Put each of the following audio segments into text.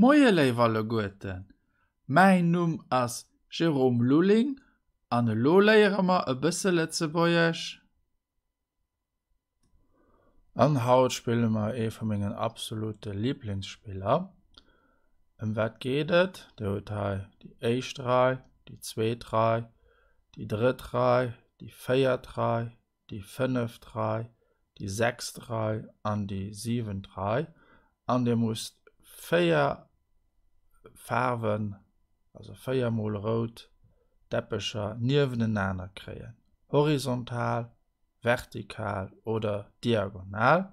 Moie léif alleguerten, mäin Numm ass Jérôme Lulling an elo léiere mer e bësse Lëtzebuergesch. An haut spille mer ee vu mengen absolute Liblingsspiller. Ëm wat geet et? Dir hutt hei déi éischt Rei, déi zweet Rei, déi drëtt Rei, déi véiert Rei, déi fënneft Rei, déi sechst Rei an déi siwent Rei. An dir musst 4 Faarwen, also 4 mol rout Däppecher niewenenaner kréien, horizontal, vertikal oder diagonal.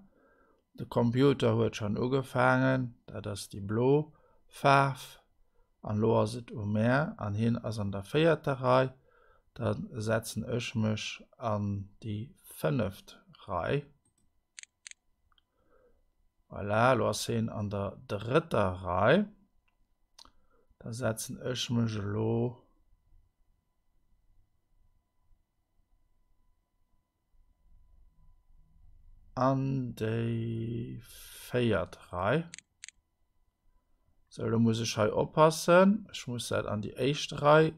De Computer huet schonn ugefaangen, dat ass déi blo Faarf, an elo ass et u mär an hien ass an der véierter Rei. Da setzen ech mech an déi fënneft Rei. Voilà, elo ass hien an der drëtter Rei. Da setzen ech mech elo An déi véiert Rei. Sou, elo muss ech hei oppassen. Ech muss dat an déi éischt Rei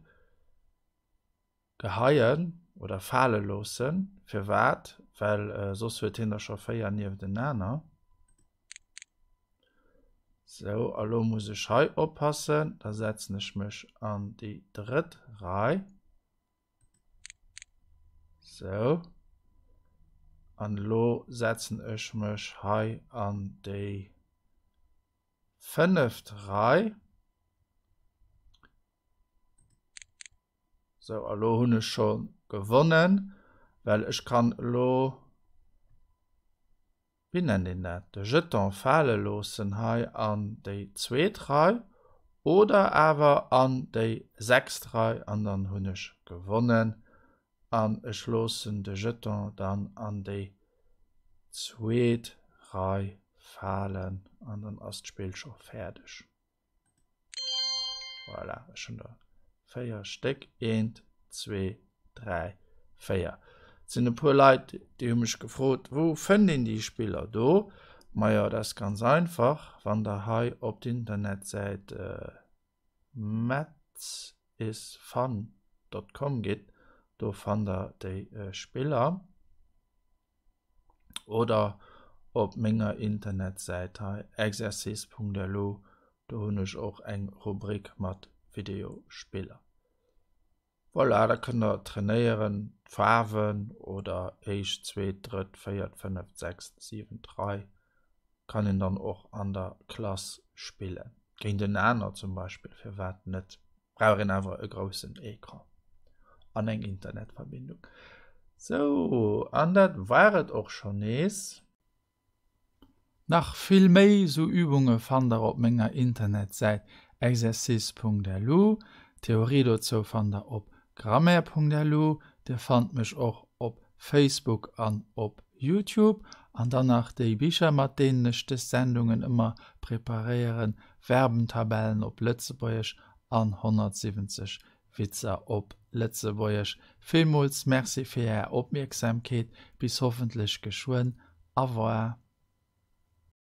geheien oder fale loossen. Firwat? Well äh, soss huet hien der scho 4 nieftenaner. Sou, a lo muss ech hei oppassen. Da setzen ech mech an déi drëtt Rei. Sou. An elo setzen ech mech hei an déi fënneft Rei. Sou, a lo hunn ech scho gewonnen, well ech kann elo wéi nennt een dat, de Jeton fale loossen hei an déi zweet Rei oder awer an déi sechst Rei an dann hunn ech gewonnen an ech loossen de Jeton dann an déi zweet Rei falen an dann ass d'Spill scho fäerdeg. Voilà, ech hunn der 4 Stéck. Eent, zwee, dräi, véier. Et sinn e puer Leit, déi hu mech gefrot, wou fënnt een déi Spiller do? Majo, dat ass ganz einfach, wann der hei op d'Internetsäit mathsisfun.com gitt, do fannt der déi Spiller. Oder op menger Internetsäit hei exercice.lu, do hunn ech och eng Rubrik mat Videospiller. Voilà, da kënnt der trainéieren, d'Faarwen oder éischt, zweet, drëtt, véiert, fënneft, sechst, siwent Rei kann een dann och an der Klass spillen. Géintenaner zum Beispill, firwat net? Brauch een awer e groussen Ecran an eng Internetverbindung. Sou, an dat war et och schonn nees. Nach vill méi sou Übunge fannt der op menger Internetsäit exercice.lu. D'Theorie dozou fannt der op grammaire.lu. Dir fannt mech och op Facebook an op Youtube. An dann nach déi Bicher mat deenen ech des Sendungen ëmmer preparéieren, Verbentabellen op Lëtzebuergesch an 170 Witzer op Lëtzebuergesch. Villmools Merci fir Är Opmierksamkeet, bis hoffentlech geschwënn. Au revoir.